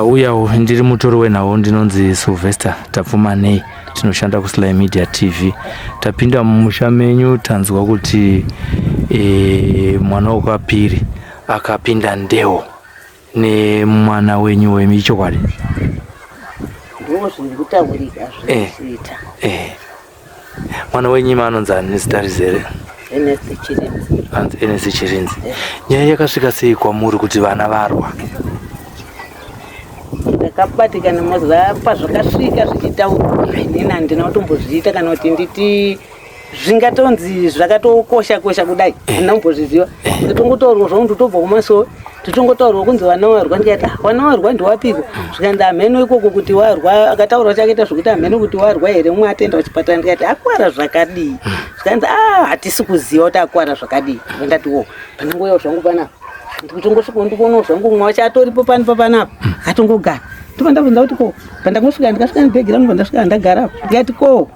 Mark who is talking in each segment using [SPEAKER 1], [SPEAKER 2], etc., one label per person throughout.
[SPEAKER 1] Uyawo ndiri mutori wenhau ndinonzi Sylvester Tapfumanei, tinoshanda kuSly Media TV. Tapinda mumusha menyu tanzwa kuti e, mwana wekwaPiri akapinda ndewo nemwana wenyu wemi, ichokwadi?
[SPEAKER 2] Ndoo zviri kutaurika zviri kuita.
[SPEAKER 1] Eh. Mwana wenyu imi anonzi ani zita rizere?
[SPEAKER 2] Ernest Chirinzi.
[SPEAKER 1] Anzi Ernest Chirinzi. Nyaya yakasvika sei kwamuri kuti vana varwa?
[SPEAKER 2] Ndakabatikana mazuva pazvakasvika zvichitaurwa, inini handina kutombozviita kana kuti nditi zvingatonzi zvakatokosha kosha kudai, handina kumbozviziva. Nditongotaurwa zvangu ndotobva kumasowe, nditongotaurwa kunzi vana varwa, ndikati "Ah, vana varwa ndiwapiko?" Zvikanzi hameno ikoko kuti warwa, akataura chakaita zvokuti hameno kuti warwa here, umwe atenda kuchipatara. Ndikati akwara zvakadii? Zvikanzi a hatisi kuziva kuti akwara zvakadii. Ndati wo panangoyawo zvangu panapa, ndikutongosvika ndikuonawo zvangu umwe wacho atoripo pano panapa atongogara. Ndobva ndabvunza kuti ko, pandangosvika ndikasvika nebhegi rangu, pandasvika ndagara apo, ndikati ko,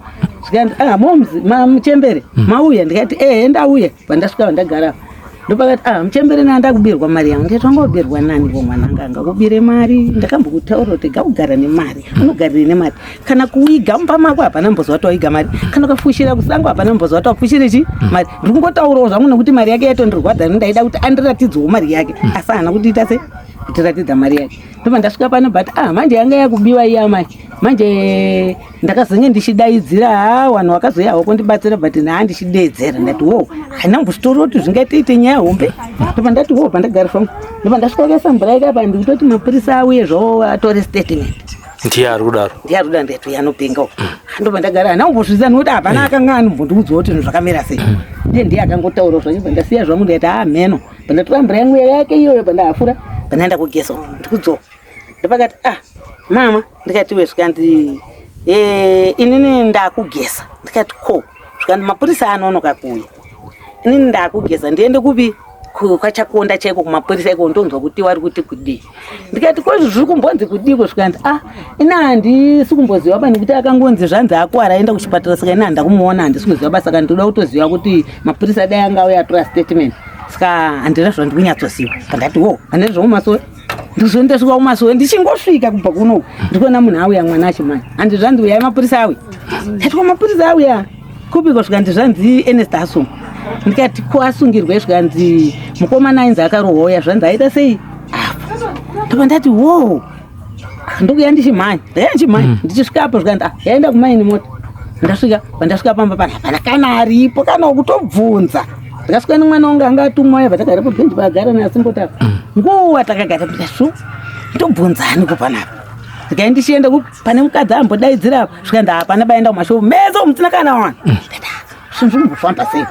[SPEAKER 2] zvikanzi ah moms muchembere mauya? Ndikati ehe ndauya. Pandasvika ndagara apo, ndopakati ah muchembere na ndakubirwa mari yangu. Ndikati wanga wabirwa nani ko mwananga? Angakubire mari? Ndakambokutaurira kuti gaugara nemari, unogarire nemari, kana kuiga mumba mako hapana mbozi wati waiga mari, kana ukafushira kusango hapana mbozi wati wafushire chi mari. Ndiri kungotaurawo zvangu nekuti mari yake yaitondirwadza, ndaida kuti andiratidzewo mari yake, asi haana kutiita se kutiratidza mari yake. Ndobva ndasvika pano, but ah manje yanga yakubiwa iya manje manje ndakazenge ndichidaidzira, ha vanhu vakazouya havo kundibatsira, but naa ndichideedzera ndati wo haina kumbozvitora kuti zvingaitoite nyaya hombe. Ndobva ndati wo pandagara zvangu, ndobva ndasvika kaisa mvura yake apa, ndikutoti mapurisa auye zvavo atore statement.
[SPEAKER 1] Ndiye ari kudaro?
[SPEAKER 2] Ndiye ari kudaro. Ndikati anopenga uko. Ndobva ndagara, handina kumbozviziva nekuti hapana akanga anombondiudzawo kuti zvinhu zvakamira sei. Ndiye akangotaura zvangu, bva ndasiya zvangu, ndikati ha mheno. Pandatora mvura yangu yake iyoyo, pandahafura, pandaenda kugeza, ndikudzoka, ndopakati ah mama. Ndikati we, zvikanzi inini ndakugeza. Ndikati ko? Zvikanzi mapurisa anonoka kuuya, inini ndakugeza, ndiende kupi? Kwachakonda chaiko kumapurisa iko, ndonzwa kuti wari kuti kudii. Ndikati ko zviri kumbonzi kudiko? Zvikanzi ah ina handisi kumboziva ba nekuti akangonzi zvanzi akuwara aenda kuchipatara, saka ina handa kumuona, handisi kuziva ba, saka ndinoda kutoziva kuti mapurisa dai anga auya atora statement, saka handina zvandikunyatsoziva. Pandati wo handina zvomumasowe, ndizondasvika kumasowe, ndichingosvika kubva kunoku ndikuona munhu auya, mwana achimhanya, handi zvanzi uyai mapurisa auya. Ndati ko mapurisa auya kupiko? Zvikanzi zvanzi Ernest asungwa. Ndikati ko asungirwe? Zvikanzi mukomana ainzi akarohwa uya, zvanzi aita sei apo. Ndobva ndati wo ndokuya ndichimhanya, ndakaya ndichimhanya, ndichisvika apo zvikanzi ah yaenda kumaini mota. Ndasvika, pandasvika pamba pana hapana kana aripo kana kutobvunza. Ndakasvika nemwana wangu anga atumwa, yabva tagara pabhenji paagara naasimbota nguva takagara su ndobvunzani ko panapa. Ndikai ndichienda pane mukadzi ambodaidzira apa, zvikanzi hapana baenda kumashopu mese musina kana wana. Zvinhu zvinombofamba sei?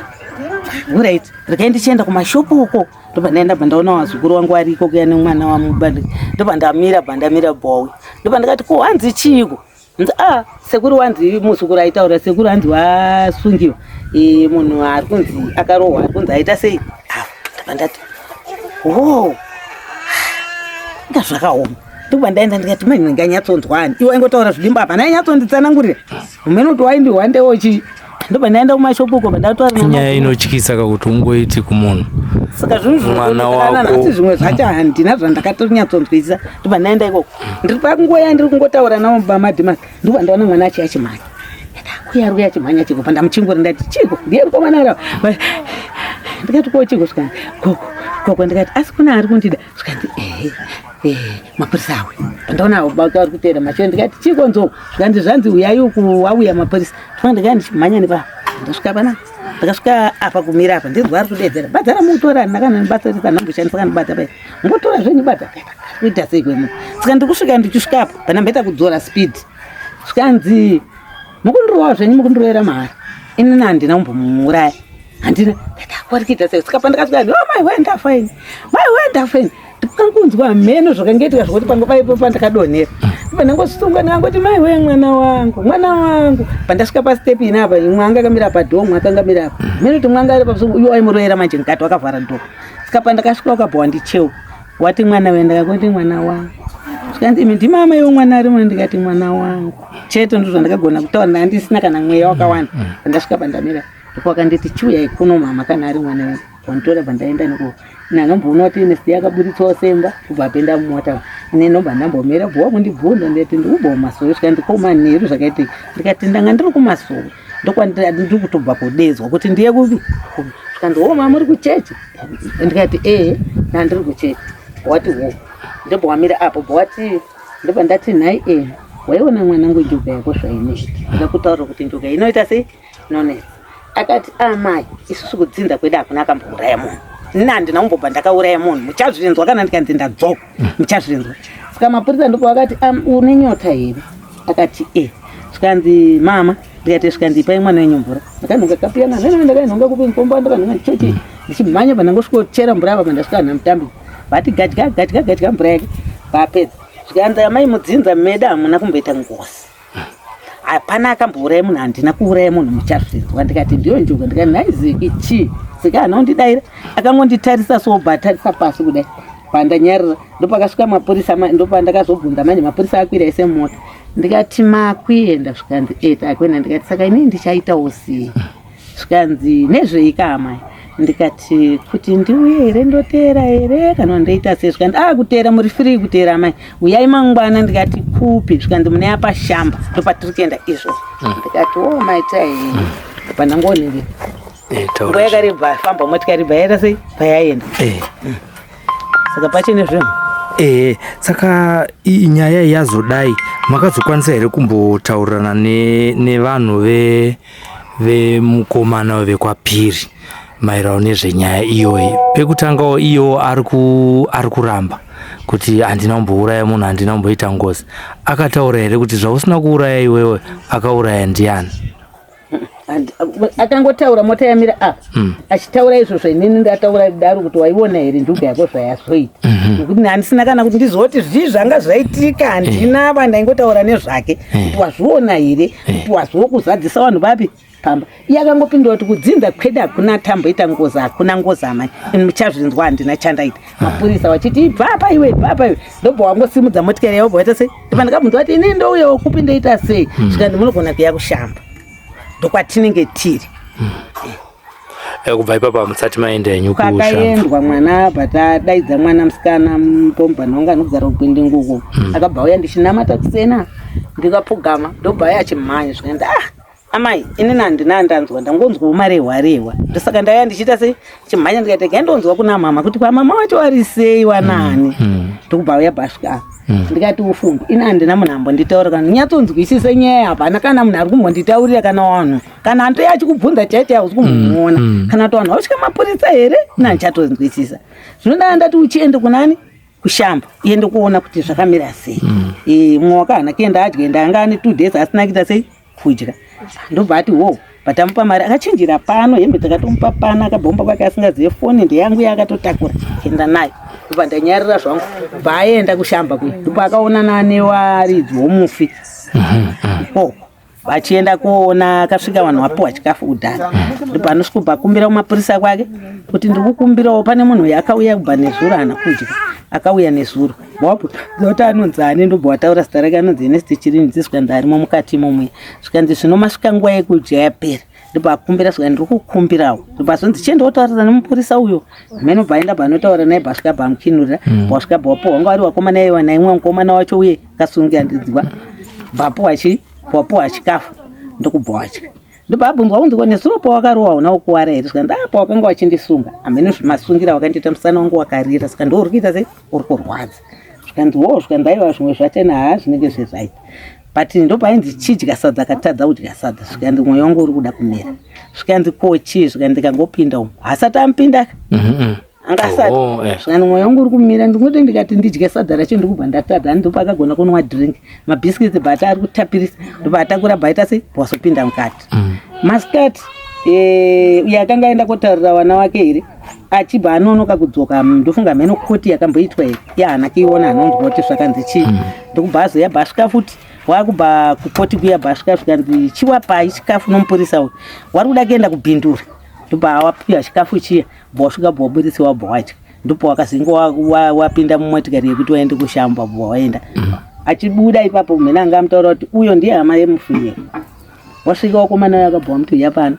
[SPEAKER 2] Alright, regai ndichienda kumashopu uko. Ndobva ndaenda, bva ndaona vazukuru wangu variko kuya nemwana wamubali. Ndobva ndamira, bva ndamira bhowi, ndobva ndikati ko hanzi chiiko? Nzi ah sekuru, wanzi muzukuru aitaura sekuru hanzi wasungiwa munhu ari kunzi akarohwa, ari kunzi aita sei apo. Ndobva ndati wo inga zvakaoma. Ndobva ndaenda ndikati mai ndinganyatsonzwani, iwe waingotaura zvidimbo apa nainyatsonditsanangurira umene kuti waindiwa ndewo chii. Ndobva ndaenda kumashopu uko, bva
[SPEAKER 1] Nyaya inotyisa kakuti ungoiti kumunhu
[SPEAKER 2] Saka zvinhu
[SPEAKER 1] mwana wako.
[SPEAKER 2] Nhasi zvimwe zvacho handina zvandakatonyatsonzwisisa. Ndobva ndaenda ikoko, ndiri panguva yandiri kungotaura navo bamadhimasi, ndobva ndaona mwana achi achimhanya kuya, ari kuya achimhanya chiko. Pandamuchingura ndati chiko, ndiye mukomana ara. Ndikati ko chiko? Zvikanzi koko koko. Ndikati asi kuna ari kundida? Zvikanzi ehe mapurisa awe. Pandaona baka ari kuteera mashure, ndikati chiko nzou? Zvikanzi zvanzi uyai uku, wauya mapurisa. Ndobva ndakaya ndichimhanya nepa, ndasvika pana ndakasvika apa kumira apa, ndinzwa ari kudedzera badza ramutora handina kana nebasa randamboshandisa kana bata paya, ngotora zvenyu badza kuita sei kwemu. Saka ndikusvika, ndichisvika apa pandamboita kudzora speed, zvikanzi mukundirowa zvenyu, mukundirovera mahara, inini handina kumbomuuraya, handina kwari kuita sei. Saka pandakasvika, oh mai we ndafa ini, mai we ndafa ini. Ndikangonzwa mheno zvakangaitika zvokuti panga paipo pandakadonhera, ndobva ndangosunga, ndikangoti mai we mwana wangu, mwana wangu. Pandasvika pastep ina apa, imwe anga akamira padhoo, mwe akangamira apa, mheno kuti mwanga ari pamusoro, uyo waimurovera manje mukati wakavhara dhoo. Saka pandakasvika wakabva wandicheuka, wati mwana we, ndakangoti mwana wangu. Zvikanzi imi ndimama iwo mwana arimo? Ndikati mwana wangu chete, ndo zvandakagona kutaura, ndandisina kana mweya wakawanda. Pandasvika pandamira ndipo wakanditi chiuyai kuno mama, kana ari mwana wenyu wanditora. Bva ndaenda nekuko nanomboona kuti Ernest yakaburitswawo semba, kubva apinda mumota. Nenobva ndambomira bhowa kundibvunza ndikati ndikubva kumasowe zvikanzi ko manheru zvakaitika ndikati ndanga ndiri kumasowe ndokwandiri kutobva kudedzwa kuti ndiye kupi zvikanzi wo mamuri kuchechi ndikati ee nandiri kuchechi wati wo ndobva wamira apo bwati ndobva ndati nhai ee waiona mwanangu njuga yako zvainoita ndakutaura kuti njuga inoita sei inonetsa akati amai isusu kudzinza kwedu hakuna akambouraya munhu ini handina kumbobva ndakauraya munhu muchazvinzwa kana ndikanzi ndadzoka muchazvinzwa saka mapurisa ndipo akati une nyota here akati e zvikanzi mama ndikati zvikanzi ipai mwana wenyu mvura ndakanhonga kapiyana nena ndakainhonga kupi mukomba ndakanhonga ndichochi ndichimhanya pandangosvikochera mvura apa pandasvika namutambi vati gadya gadya gadya mvura yake vapedza zvikanzi amai mudzinza medu hamuna kumboita ngozi hapana akambouraya munhu handina kuuraya munhu muchazvinzwa ndikati ndiyo njuga ndikati nhai ziki chii ziki haana kundidaira akangonditarisa so obva atarisa pasi kudai pandanyarira ndopakasvika mapurisa ndopandakazobvunza manje mapurisa akwira ese mota ndikati makuenda zvikanzi e takuenda ndikati saka inini ndichaitawo sei zvikanzi nezvei kaamai ndikati kuti ndiuye here ndoteera here kana ndoita sei zvikanzi a ah, kuteera muri free kuteera amai uyai mangwana ndikati kupi zvikanzi mune apa shamba ndopatiri kuenda izvo ndikati o oh, maita here hmm. pandangonenge eh, nguva yakareba famba motikari bva yaita sei payaenda eh. Saka pachine zvinhu
[SPEAKER 1] ehe saka nyaya yazodai makazokwanisa here kumbotaurirana nevanhu ne vemukomana vekwapiri maererano nezvenyaya iyoyi pekutangawo iyo ari kuramba kuti handina kumbouraya munhu handina kumboita ngozi akataura here kuti zvausina kuuraya iwewe akauraya ndiani
[SPEAKER 2] Akangotaura mota yamira apa achitaura izvozvo inini ndataura daro kuti waiona here njuga yako zvayazoita mhm. nekuti handisina kana kuti ndizoti zvii zvanga zvaitika handina va ndaingotaura nezvake eh. kuti wazviona here eh. kuti wazokuzadzisa vanhu vapi pamba iye akangopindura kuti kudzinza kwedu hakuna tamboita ngozi hakuna ngozi amai muchazvinzwa handina chandaita mapurisa vachiti ibvapa iwe ibvapa iwe ndobva wangosimudza motikari yavo bvaita sei ndobva ndakabvunza vati ini ndouyawo kupi ndoita sei hmm. zvikanzi munogona kuya kushamba ndokwatinenge tiri hmm.
[SPEAKER 1] eh, kubva ipapo hamusati maenda henyu
[SPEAKER 2] kwakaendwa mwana abva tadaidza mwana musikana mupomba nhonga anogara kugwindinguko hmm. akabva auya ndichinamata kusena ndikapfugama ndobva auya achimhanya zvikanzi ah Amai, inini handina andanzwa, ndangonzwawo marehwa rehwa. Ndosaka ndauya ndichiita sei? Chimhanya ndikaita gai ndonzwa kuna mama kuti kwa mama wacho wari sei wanani. Mm. mm. Ndokubva auya bhasvika. Mm. Ndikati ufunge, ini handina munhu ambonditaura kana nyatsonzwisise nyaya hapana kana munhu ari kumbonditaurira kana wanhu. Kana antoya achikubvunza chaite hausi kumuona. Mm. mm. Kana kuti vanhu vausvika mapurisa here? Ini handichatonzwisisa. Zvino ndanga ndati uchiende kunani? Kushamba iende kuona kuti zvakamira sei. Mm. Eh, mumwe wakahana kuenda adye ndanga ane 2 days asina kuita sei? Kudya ndobva ati wo patamupa mari akachinjira pano hembe takatomupa pano akabhomba kwake asingazive foni ndeyangu yaakatotakura kuenda nayo ndobva ndanyarira zvangu bva aenda kushamba kuya ndobva akaonana newaridzi womufi ikoko vachienda kuona akasvika vanhu vapiwa chikafu kudhara ndobva anosvikobva akumbira kumapurisa kwake kuti ndikukumbirawo pane munhu uyo akauya kubva nezuro haana kudya akauya nezuro wakuti anonzi ani ndobva wataura zita rake anonzi Ernest Chirinzi zvikanzi arimo mukati imomuya zvikanzi zvino masvika nguva yekudya yapera ndobva akumbira zvikanzi ndiri kukumbirawo ndobva azonzi chienda wotaurira nemupurisa uyo mheno bva aenda bva anotaura naye bva asvika bva amukinurira mm. bva wasvika bva wapuwa wanga vari wakomana iwa naimwe mukomana wacho uye kasungiandidzwa bva apuwa chi wapuwa chikafu ndokubva watya ndobva abvunzwa kunzi ko nezuro pawakarohwa hauna kukuwara here zvikanzi a ah, pawakanga wachindisunga hameno zvimasungira wakandiita musana wangu wakarira saka ndo uri kuita sei uri kurwadza zvikanzi wo zvikanzi aiwa zvimwe zvachena haa zvinenge zviright but ndopainzi chidya sadza akatadza kudya sadza zvikanzi mwoyo wangu uri kuda kumira zvikanzi ko chii zvikanzi ndikangopinda umu hasati amupindaka mm-hmm. anga asati oh, eh. zvikanzi mwoyo wangu uri kumira ndingoti ndikati ndidye sadza racho ndikubva ndatadza ndopakagona kunwa drink mabhisikiti but ari kutapirisa ndobva atakura bhaita sei wasopinda mukati mm. masikati eh, uyo akanga aenda kotaurira vana wake here achibva anonoka kudzoka ndofunga mheno koti yakamboitwa here yahaana kuiona anonzwa kuti zvakanzi chii mm. ndokubva azoya bhasvika futi wakubva kukoti kuya bhasvika zvikanzi chiwapai chikafu nomupurisa uyu wari kuda kuenda kubhindura ndobva awapiwa chikafu chiya bva wasvika bva waburisiwa bva wadya ndipo wakazinge wapinda mumotikari yekuti waende kushamba bva waenda mm. achibuda ipapo mhene anga amutaura kuti uyo ndiye hama yemufi wasvika wakomana uyo akabva wamuti uya pano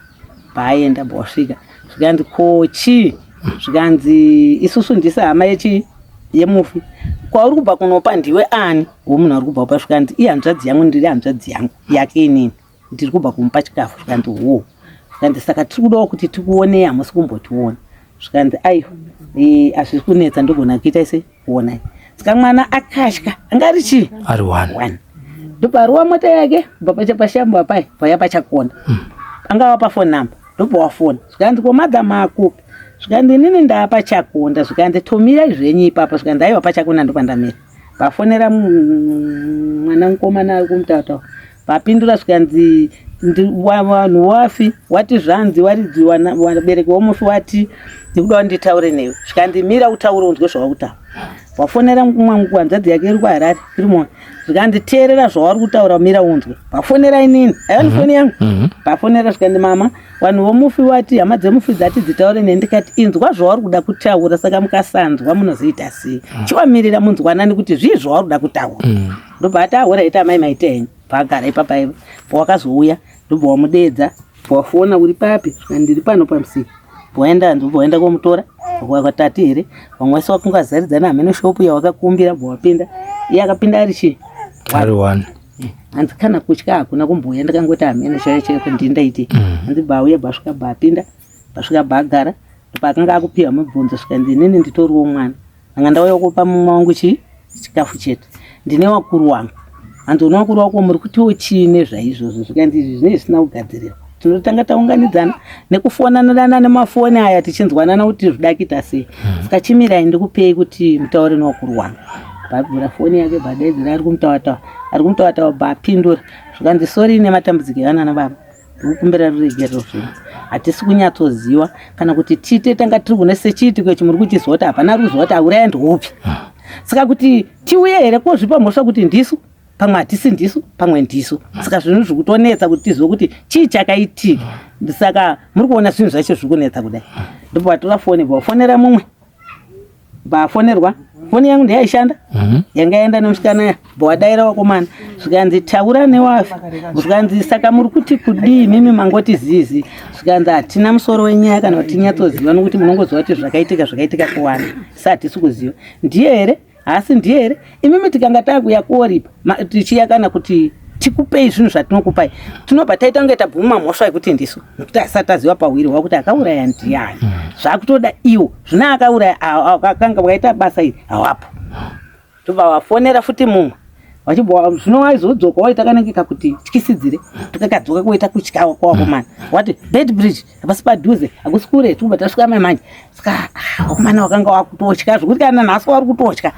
[SPEAKER 2] paaenda bva wasvika zvikanzi ko chii zvikanzi isusu ndisa hama yechii Yemufi kwauri kubva kunopa ndiwe ani womunhu ari kubva kupa zvikanzi ihanzvadzi yangu ndiri hanzvadzi yangu yake inini ndiri kubva kumupa chikafu zvikanzi hoo zvikanzi saka tiri kudawo kuti tikuonei hamusi kumbotiona zvikanzi aiwa hazvisi kunetsa ndogona kuita ise kuonai saka mwana akatya anga ari chii
[SPEAKER 1] ari one
[SPEAKER 2] one ndobva mota yake kubva pachapashambo apai paya pachakonda anga wapa phone number ndobva wafona zvikanzi ko madha makupi zvikanzi inini ndapa chakonda zvikanzi tomirai zvenyu ipapa zvikanzi aiwa pachakonda ndopandamira vafonera mwana mukomana ari kumutautaura vapindura zvikanzi vanhu wafi wati zvanzi waridzi vabereki vomufi wati ndikuda nditaure newe zvikanzi mira utaure unzwe zvawakutaura wafonera mwangu hanzvadzi yake iri kuharare iri mona zvikanzi teerera zvauri kutaura mira unzwe vafonera inini aiwa ni foni yangu vafonera zvikanzi mama vanhu vomufi wati hama dzemufi dzati dzitaure neni ndikati inzwa zvauri kuda kutaura saka mukasanzwa munozoita sei chiwamirira munzwanani kuti zvii zvauri kuda kutaura ndobva ati ahora ita amai maita henyu paagara ipapa iva pawakazouya ndobva wamudeedza wafona uri papi zvikanzi ndiri pano pamusika waenda ndobva waenda komutora wakatati here vamwe vese wakungazaridzana hameno shopu yawakakumbira bva wapinda iye akapinda ari chii
[SPEAKER 1] ari one
[SPEAKER 2] hanzi kana kutya hakuna kumbouya ndakangoti hameno chaiyo chaiyo kuti ndindaitei hanzi bauya basvika bapinda basvika bagara paakanga akupiwa mibvunzo zvikanzi inini nditoriwo mwana ndanga ndauya kupa mumwe wangu chii chikafu chete ndine wakuru wangu hanzi une wakuru wako muri kutiwo chii nezvaizvozvo zvikanzi izvi zvinenge zvisina kugadzirirwa tinotanga taunganidzana nekufonanirana nemafoni aya tichinzwanana kuti zvidakita sei saka chimirai ndikupei kuti mutaure newakuru wangu bhabhura foni yake bhadaidzira ari kumutawatawa ari kumutawatawa bhapindura zvikanzi sori nematambudziko evanana baba ndikukumbira ruregerero zvenyu hatisi kunyatsoziva kana kuti tiite tanga tiri kune sechiitiko ichi muri kuchizwa kuti hapana ruziva kuti auraya ndiupi saka kuti tiuye here kozvipa mhosva kuti ndisu pamwe hatisi ndisu pamwe ndisu saka zvinhu zvikutonetsa kuti tizive kuti chii chakaitika saka muri kuona zvinhu zvacho zviri kunetsa kudai ndobva vatora foni vafonera mumwe vafonerwa foni yangu ndeyaishanda yanga yaenda nemusikana ya bwadaira wakomana zvikanzi taura newafi zvikanzi saka muri kuti kudii mimi mangoti zizi zvikanzi hatina musoro wenyaya kana kuti tinyatsoziva nokuti munongoziva kuti zvakaitika zvakaitika kuwana sa hatisi kuziva ndiye here haasi ndiye here imimi tikanga takuya koripa tichiya kana kuti tikupei zvinhu zvatinokupai tinobva taita kunge tabvuma mhosva yekuti ndisu nekuti asati taziva pahwiri hwakuti akauraya ndiani zvakutoda iwo zvino akauraya akanga wakaita basa iri hawapo tobva wafonera futi mumwe vachibva zvino waizodzoka waita kanenge kakuti tyisidzire tukakadzoka kuita kutya kwawakomana wati bed bridge hapasi padhuze hakusi kure tikubva tasvika mai manje saka wakomana wakanga wakutotya zvekuti kana nhasi wari kutotya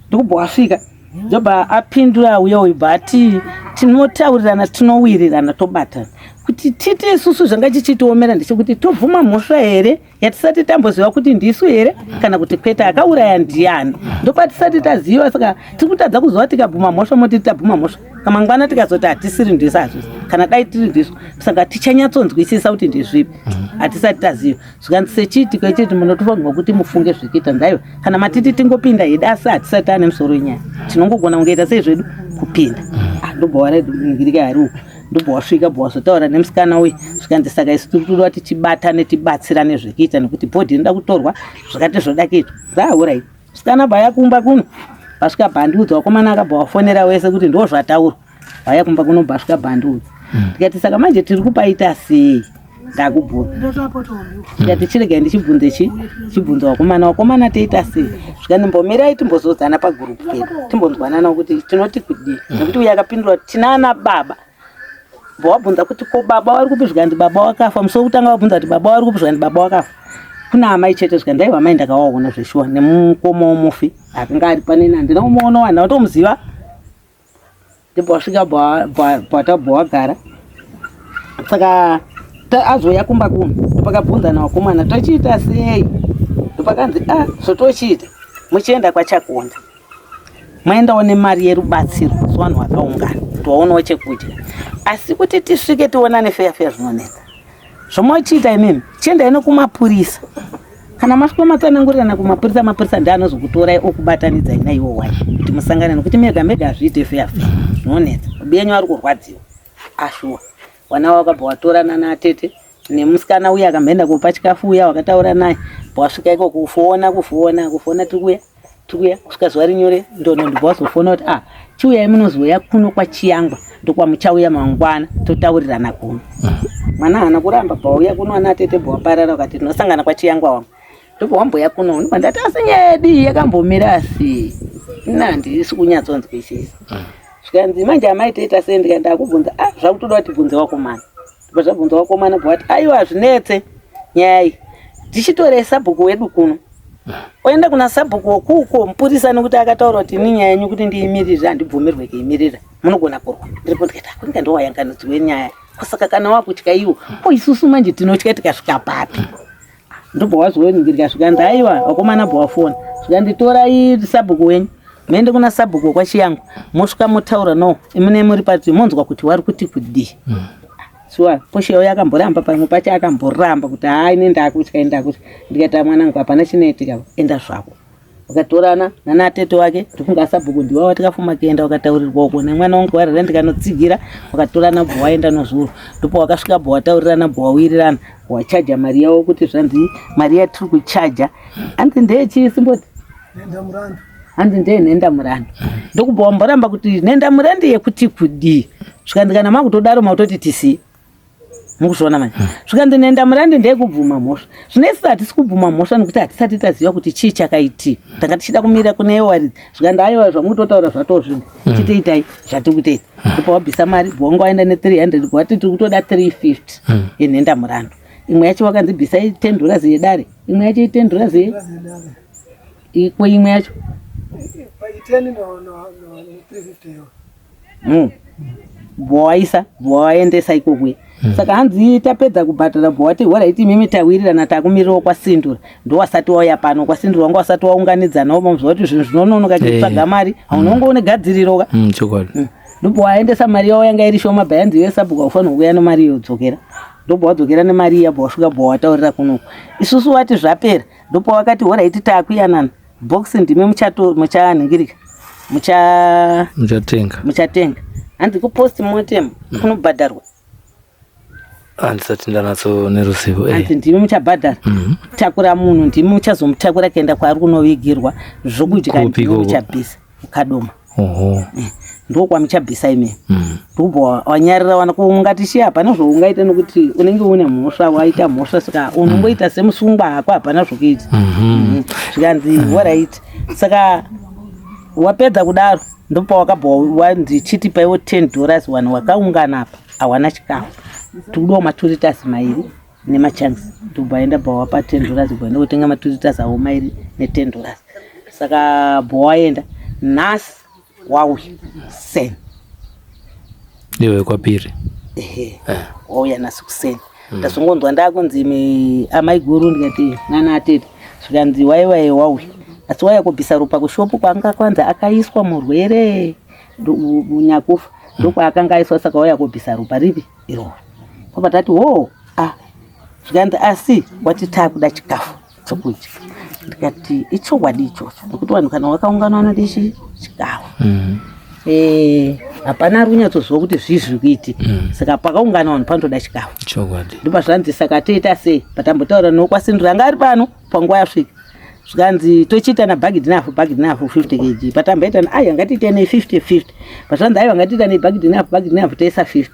[SPEAKER 2] ndikubva wasvika ndobva apindura uya uyu bva ati tinotaurirana tinowirirana tobatana kuti titi isusu zvanga chichitiomera ndechekuti tobvuma mhosva here yatisati tamboziva kuti ndisu here kana kuti kwete akauraya ndiani ndopatisati taziva saka tiri kutadza kuziva tikabvuma mhosva moti tabvuma mhosva kamangwana tikazoti hatisiri ndisu hazvisi kana dai tiri ndisu saka tichanyatsonzwisisa kuti ndezvipi hatisati taziva zvikanzi sechiitiko ichiti munotofanirwa kuti mufunge zvekuita ndaiva kana matiti tingopinda hedu asi hatisati taane musoro wenyaya tinongogona kungoita sei zvedu kupinda ndobva waregirika hari uku ndobva wasvika bva wazotaura nemusikana uyu zvikanzi saka isu tiri kutoda kuti tibatane tibatsirane zvekuita nekuti bhodhi inoda kutorwa zvakati zvoda kuitwa zaahurai musikana bva yakumba kuno vasvika bhandiudza wakomana akabva wafonera wese kuti ndo zvataurwa vaya kumba kuno bva bhandiudza ndikati saka manje tiri kupaita sei ndakubvunza ndikati chiregai ndichibvunze chi chibvunza wakomana wakomana toita sei zvikanzi mbomirai timbozodzana pagurupu pedu timbonzwanana kuti tinoti kudii nekuti uyo akapindura kuti tina ana baba wabvunza kuti ko baba vari kupi zvikanzi baba wakafa musi wekutanga wabvunza kuti baba vari kupi zvikanzi baba wakafa kuna amai chete zvikanzi aiwa amai ndakawaona zveshuwa nemukoma womufi akanga ari paneni handina kumuona wani ndatomuziva ndibva wasvika bwatabva wagara saka azouya kumba kuno ndopakabvunzana vakomana tochiita sei ndopakanzi a zvotochiita muchienda kwachakonda maendawo nemari yerubatsiro sevanhu vakaungana kuti waonawo chekudya asi kuti tisvike tionane feya feya zvinonetsa zvomochiita imimi chiendai nokumapurisa kana masvika matsanangurirana kumapurisa mapurisa ndiye anozokutorai okubatanidzai naiwo wacho kuti musangane nokuti mega mega hazviite feya feya zvinonetsa ubenyu ari kurwadziwa ashuwa vana wakabva watorana natete nemusikana uya akamboenda kupa chikafu uya wakataura naye wasvika iko kufona kufona kufona tiri kuya Tikuya kusvika zuva rinyore ndono ndibva wazofona kuti ah chiuyai munozouya kuno kwaChiyangwa ndokwamuchauya mangwana totaurirana kuno. Mwana haana kuramba bva wauya kuno ana atete bva waparara ukati tinosangana kwaChiyangwa wangu. Ndobva wamboya kuno ndobva ndati asi nyaya yedu iyi yakambomira asi ini handisi kunyatsonzwisisa. Zvikanzi manje amai toita sei ndikati ndakubvunza ah zvakutoda kuti bvunze wakomana. Ndobva zvabvunza wakomana bva wati aiwa zvinetse nyaya iyi tichitore sabhuku wedu kuno oenda kuna sabhuku wokuko mupurisa nekuti akataura kuti ini nyaya yenyu kuti ndiimirire handibvumirwe kuimirira munogona kurwa ndiripo ndikati akunge ndowayanganidzwe wenyaya saka kana wakutya iwo ko isusu manje tinotya tikasvika papi ndobva wazoningirika zvikanzi aiwa vakomana bva wafona zvikanzi torai sabhuku wenyu muende kuna sabhuku wekwachiyangu mosvika motaura no imune muri pati monzwa kuti wari kuti kudii Sure, poshe yauya akamboramba pamwe pacho akamboramba kuti haa ini ndakutya ini ndakutya. Ndikati mwanangu hapana chinoitika enda zvako. Vakatorana nana tete wake ndofunga sabhuku ndiwa watikafuma kuenda wakataurirwa uko nemwana wangu warira ndikanotsigira wakatorana bva waenda nozuro ndipo wakasvika bva wataurirana bva wawirirana wachaja mari yavo kuti zvanzi mari yatiri kuchaja hanzi ndeyechii simboti hanzi ndeye nhenda murandu ndokubva wamboramba kuti nhenda murandu yekuti kudii zvikanzi kana makutodaro makutoti tisiye mukuzviona manje zvikanzi nhenda murandu ndeyekubvuma mhosva zvino isusu hatisi kubvuma mhosva nekuti hatisati taziva kuti chii chakaitika tanga tichida kumira kune waridzi zvikanzi aiwa zvamukutotaura zvatoo zvinhu chitoitai zvatiri kutoita ndipo wabvisa mari bva wanga waenda ne 300 wati tiri kutoda 350 yenhenda murandu imwe yacho wakanzi bvisai 10 dollars yedare imwe yacho i 10 dollars ye Ikwe imwe yacho bvowaisa bvowaendesa ikokwe saka hanzi tapedza kubhadhara bvowati horaiti imimi tawirirana takumirirawo kwasindura ndowasati wauya pano kwasindura wanga wasati waunganidza nawo mamuziva kuti zvinhu zvinononoka kutsvaga mari haunonge une gadziriro ka
[SPEAKER 1] Chokwadi.
[SPEAKER 2] Ndobva waendesa mari yavo yanga iri shoma bva yanzi iwe sabhuku haufanirwa kuuya nemari iyo dzokera ndobva wadzokera nemari iya bva wasvika bva wataurira kunoku isusu wati zvapera ndopawakati horaiti takuyanana box ndimi muchato muchanhingirika mucha
[SPEAKER 1] muchatenga
[SPEAKER 2] muchatenga hanzi kupost mortem kunobhadharwa
[SPEAKER 1] Handisati ndanatso neruzivo.
[SPEAKER 2] Hanzi ndimi muchabhadhara takura munhu ndimi muchazomutakura kuenda kwaari kunovigirwa zvokudya
[SPEAKER 1] Kupi
[SPEAKER 2] ndimi
[SPEAKER 1] ikoko?
[SPEAKER 2] muchabvisa mukadoma
[SPEAKER 1] Oho.
[SPEAKER 2] Ndokwamuchabvisa imi ndobva wanyarira wana ungati shi hapana zvaungaita nokuti unenge une mhosva waita mhosva saka unongoita semusungwa hako hapana zvokuita Zvikanzi horait saka wapedza kudaro ndopawakabva wanzi chiti paiwo 10 dollars vanhu wakaungana apa hawana chikafu tikudiwa maturitas mairi nemachanks ndobva aenda bva wapa 10 dollars bva enda kutenga maturitas avo mairi ne 10 dollars saka bva waenda nhasi wauya kuseni
[SPEAKER 1] Iwe kwapiri.
[SPEAKER 2] Ehe wauya nhasi kuseni ndazongonzwa ndakunzi imi amai guru ndikati nana atete zvikanzi waiwaye wauya asi wauya kubvisa ropa kushopu kwanga kwanzi akaiswa murwere nyakufa ndokwaakanga aiswa saka wauya kubvisa ropa ripi iroro kwabva tati hoo ah zvikanzi asi wati takuda chikafu chokudya ndikati ichokwadi ichocho nekuti vanhu kana vakaungana vanode chi chikafu Hapana ari kunyatsoziva kuti zvii zviri kuitika saka pakaungana vanhu panotoda chikafu
[SPEAKER 1] Chokwadi.
[SPEAKER 2] Ndopazvanzi saka toita sei patambotaura nokwasindura anga ari pano panguva yasvika zvikanzi tochiita nabhagidhi nehafu bhagidhi nehafu 50 kg patamboita aiwa ngatiite ne 50 50 pazvanzi aiwa ngatiita nebhagidhi nehafu bhagidhi nehafu toisa 50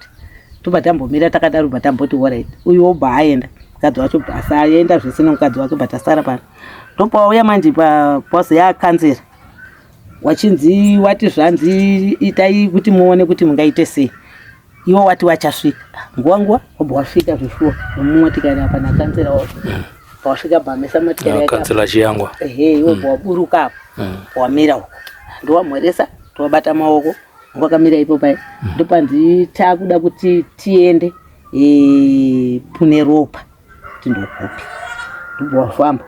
[SPEAKER 2] tobva tambomira takadaro bva tamboti orit uyu wobva aenda mukadzi wacho asaenda zvese nemukadzi wake but asara pano ndopauya manje papozi yakanzera wachinzi wati zvanzi itai kuti muone kuti mungaite sei iwo wati wachasvika nguva nguva wobva wasvika zveshuwa nemumotikari apa nakanzera wacho pawasvika bhamisa motikari yake
[SPEAKER 1] Kanzela Chiyangwa.
[SPEAKER 2] Ehe iwe bva waburuka apo wamira uko ndowamhoresa ndowabata maoko wakamira ipo pai ndopanzi takuda kuti tiende kune ropa kuti ndokupi ndobva wafamba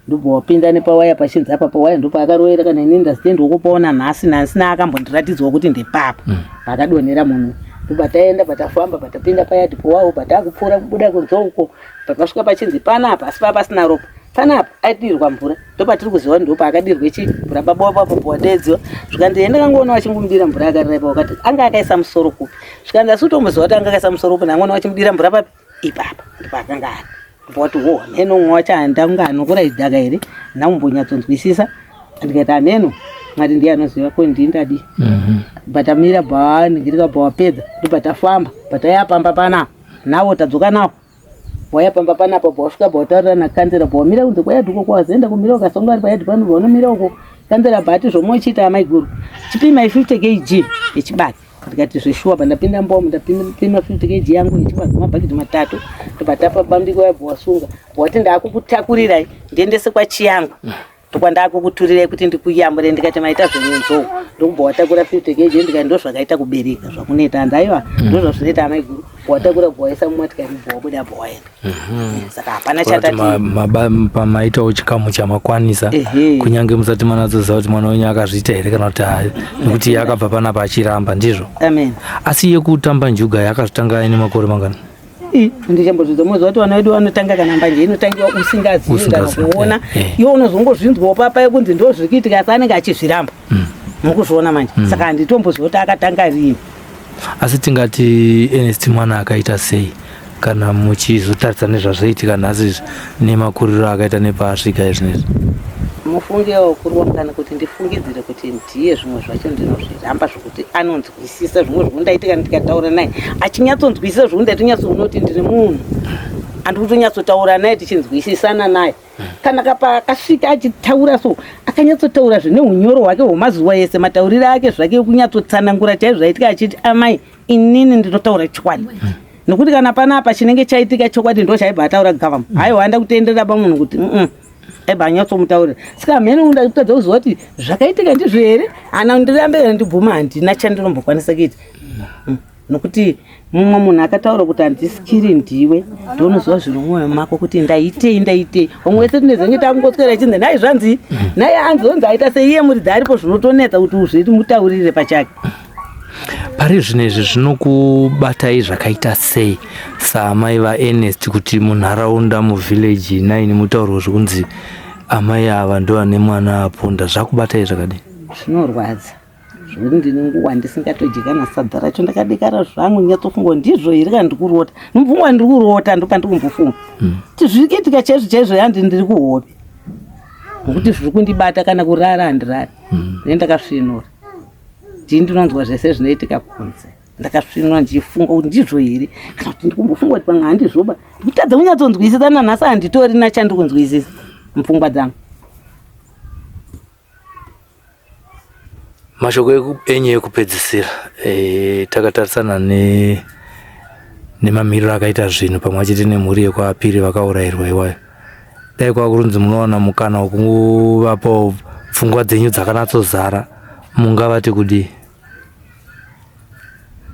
[SPEAKER 2] ndobva wapinda nepawaya pachinzi apa pawaya ndopaakarovera kana ini ndazite ndokupaona nhasi nhasi naakambondiratidzwa kuti ndepapa pakadonhera munhu ndobva taenda patafamba patapinda paya tipowawo patakupfuura kubuda kunze uko pakasvika pachinzi panapa asi paa pasina ropa panapa aidirwa mvura ndopatiri kuziva ndopaakadirwa chi mvura baba wapapo wadeedziwa zvikanzi ende kangoona vachingomudira mvura yakarira ipapo wakati anga akaisa musoro kupi zvikanzi asi utomboziva kuti anga akaisa musoro kupi ndangoona vachimudira mvura papi ipapa ndopaakanga ari ndopawati ho hameno umwe wacho handanga anokura idhaka here ndambonyatsonzwisisa Ndikati hameno, Mwari ndiye anoziva ko ndii ndadii. Batamira bva bva wapedza ndobva tafamba bataya pamba panapa nawo tadzoka nawo waya pamba panapa bva wasvika bva wataurira nakanzera bva wamira kunze kwayadhi uko kwawazoenda kumira ukasonga vari payadhi pano bva unomira uko kanzera bva ati zvomochiita amaiguru chipimai 50 kg yechibage. Ndikati zveshuwa pandapinda mbomo ndapima 50 kg yangu yechibage mabhaketi 3 ndobva tapa bambiko yabva wasunga bva wati ndakukutakurirai ndiendese kwaChiyangu ndokwandakukuturirai kuti ndikuyamure. Ndikati maita zvenyenzou ndokubva watakura 50 kg. Ndikati ndozvakaita kubereka zvakunoita. Hanzi aiwa, ndozvazvinoita amaiguru. Watakura bva waisa mumatikari bva wabuda bva waenda. Saka hapana chatati
[SPEAKER 1] pamaitawo chikamu chamakwanisa kunyange musati manatsoziva kuti mwana wenyu akazviita here kana kuti hayi, nekuti iye akabva panapa achiramba ndizvo.
[SPEAKER 2] Amen.
[SPEAKER 1] Asi yekutamba njuga yakazvitanga aine makore mangani?
[SPEAKER 2] Ndichambozvidza moziva kuti vana vedu vanotanga kana mbanje inotangiwa usingazivi kana kuona. Iwe unozongozvinzwawo papa yekunzi ndo zviri kuitika, asi anenge achizviramba. Mukuzviona manje. Saka handitomboziva kuti akatanga rini.
[SPEAKER 1] Asi tingati Ernest mwana akaita sei kana muchizotarisa nezvazvoitika nhasi izvi nemakuriro akaita nepaasvika izvinezvi?
[SPEAKER 2] Mufungewo kurwa kana kuti ndifungidzire kuti ndiye zvimwe zvacho ndinozviramba zvokuti anonzwisisa zvimwe zvokundaitika ndikataura naye achinyatsonzwisisa zvokuti ndaitonyatsoona kuti ndiri munhu andiri kutonyatsotaura naye tichinzwisisana naye. Kana kapa akasvika achitaura so akanyatsotaura zvine unyoro hwake hwemazuva ese, matauriro ake zvake ekunyatsotsanangura chaizvo zvaitika achiti amai inini ndinotaura chokwadi nokuti kana panapa chinenge chaitika chokwadi ndo chaibva ataura gavama. Haiwa anda kutenderera pamunhu kuti aibva anyatsomutaurira. Saka mhene ndakutadza kuziva kuti zvakaitika ndizvo here hana ndirambe here ndibvuma handina chandinombokwanisa kuita. Nokuti mumwe munhu akataura kuti handisikiri ndiwe ndounoziva zviri mumwoyo mako kuti ndaitei ndaitei. Vamwe vese tinezenge takungoswera chinzi nhai zvanzi nhai anzonzi aita seiye muridzi aripo zvinotonetsa kuti uzviti mutaurire pachake.
[SPEAKER 1] Pari zvino izvi zvinokubatai zvakaita sei saamai vaErnest kuti munharaunda muvillage 9 mutaurwe zvekunzi amai ava ndo vane mwana aponda, zvakubatai zvakadii?
[SPEAKER 2] Zvinorwadza zvekuti ndine nguva ndisingatodyi kana sadza racho ndakadekara zvangu nyatsofunga ndizvo here kana ndikurota. Ndimupfungwa ndiri kurota ndopandikumbofunga kuti zviri kuitika chaizvo chaizvo handi ndiri kuhope nokuti zviri kundibata kana kurara handirari. Ne ndakasvinura ndii ndinonzwa zvese zvinoitika kunze ndakasvinura ndichifunga kuti ndizvo here kana kuti ndikumbofunga kuti pamwe handizvoba ndikutadza kunyatsonzwisisa nanhasi handitorina chandikunzwisisa mupfungwa dzangu.
[SPEAKER 1] Mashoko enyu ekupedzisira takatarisana nemamiriro akaita zvinhu pamwe chete nemhuri yekwaPiri vakaurayirwa iwayo, dai kwakurunzi munowana mukana wekuvapawo pfungwa dzenyu dzakanatsozara mungavati kudii?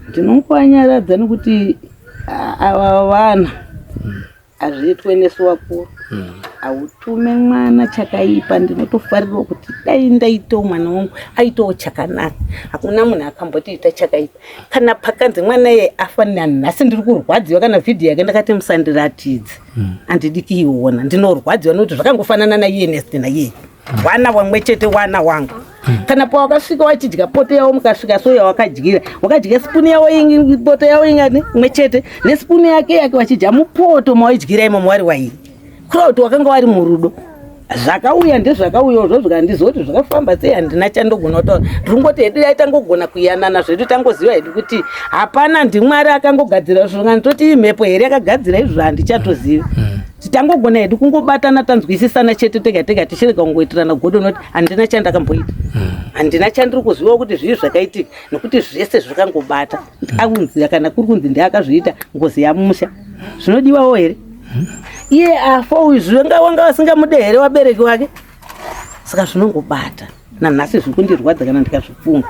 [SPEAKER 2] Ndinongovanyaradza nekuti ava vana hazviitwe nesu vakuru. Hautume mwana chakaipa. Ndinotofarirawo kuti dai ndaitawo mwana wangu aitawo chakanaka. Hakuna munhu akambotiita chakaipa. Kana pakanzi mwana iye afa nanhasi ndiri kurwadziwa kana vhidhiyo yake ndakati musandiratidze handidi kuiona. Ndinorwadziwa nekuti zvakangofanana naiye Ernest naiye wana wamwe chete wana wangu. Kana pawakasvika wachidya poto yavo mukasvika so yawakadyira wakadya sipuni yavo poto yavo ingani imwe chete nesipuni yake yake wachidya mupoto mawaidyira imomo wari wairi kureva kuti wakanga wari murudo. Zvakauya ndezvakauyawo zvo zvikandiziva kuti zvakafamba sei handina chandogona kutaura. Ndiri hedu dai tangogona kuyanana zvedu tangoziva hedu kuti hapana ndiMwari akangogadzira izvo ndototi imhepo here yakagadzira izvo handichatozivi. Tangogona hedu kungobatana tanzwisisana chete tega tega tichirega kungoitirana godo noti handina chandakamboita. Handina chandiri kuziva kuti zvii zvakaitika nokuti zvese zvakangobata. Akunzi kana kuri kunzi ndiakazviita ngozi yamusha zvinodiwawo here? Iye afa uyu zvinga wanga vasingamude here vabereki wake? Saka zvinongobata nanhasi zviri kundirwadza kana ndikazvifunga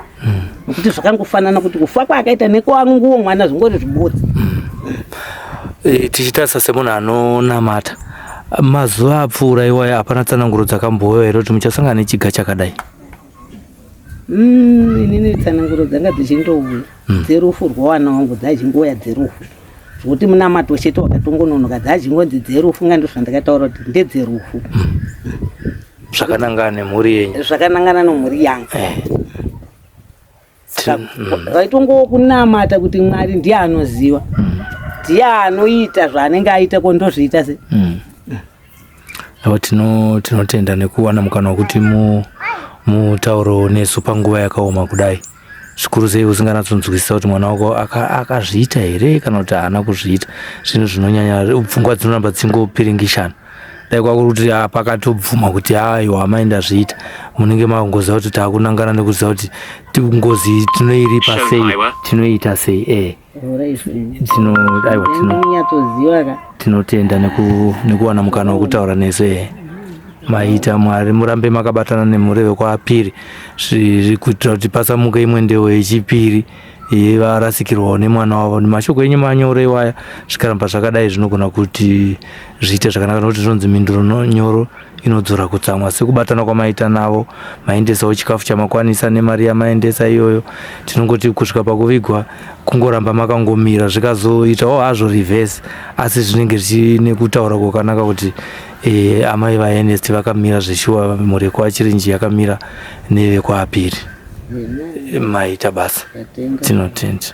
[SPEAKER 2] nokuti zvakangofanana kuti kufa kwaakaita nekwanguwo mwana zvingori zvibodzi.
[SPEAKER 1] Tichitarisa semunhu anonamata mazuva apfuura iwayo hapana tsananguro dzakambouya here kuti muchasangana nechiga chakadai?
[SPEAKER 2] Inini tsananguro dzanga dzichindouya dzerufu rwawana wangu dzachingoya dzerufu zvokuti munamato chete wakatongononoka dzachingonzi dzerufu nga ndozvandakataura kuti ndedzerufu.
[SPEAKER 1] Zvakanangana nemhuri yenyu?
[SPEAKER 2] Zvakanangana nemhuri yangu. Vaitongowo kunamata kuti Mwari ndiye anoziva ndiye anoita zvaanenge aita ko ndozviita se.
[SPEAKER 1] Ava tinotenda nekuwana mukana wekuti Mutauro nesu panguva yakaoma kudai zvikuru sei usinganatsonzwisisa kuti mwana wako akazviita aka here kana kuti haana kuzviita zvinhu zvinonyanya pfungwa dzinoramba dzingopiringishana dai kwakuri kuti ah, pakatobvuma kuti aiwa amai ndazviita munenge makungoziva kuti takunangana nekuziva kuti ngozi tinoiripa sei tinoita sei e eh. Aiwa tinotenda nekuwana mukana wekutaura nesu eh. Maita Mwari murambe makabatana nemhuri vekwaPiri kuitira kuti pasamuke imwe ndewo yechipiri varasikirwawo nemwana wavo. Mashoko enyu manyoro iwaya zvikaramba zvakadai zvinogona kuti zviite zvakanaka nokuti zvinonzi mhinduro nyoro inodzora kutsamwa. Sekubatana kwamaita navo maendesawo chikafu chamakwanisa nemari yamaendesa iyoyo, tinongoti kusvika pakuvigwa kungoramba makangomira zvikazoitawo hazvo reverse, asi zvinenge zvichine kutaura kwakanaka kuti e, amai vaErnest vakamira zveshuwa, mhuri yekwaChirinji yakamira nevekwaPiri. Maita basa, tinotenda.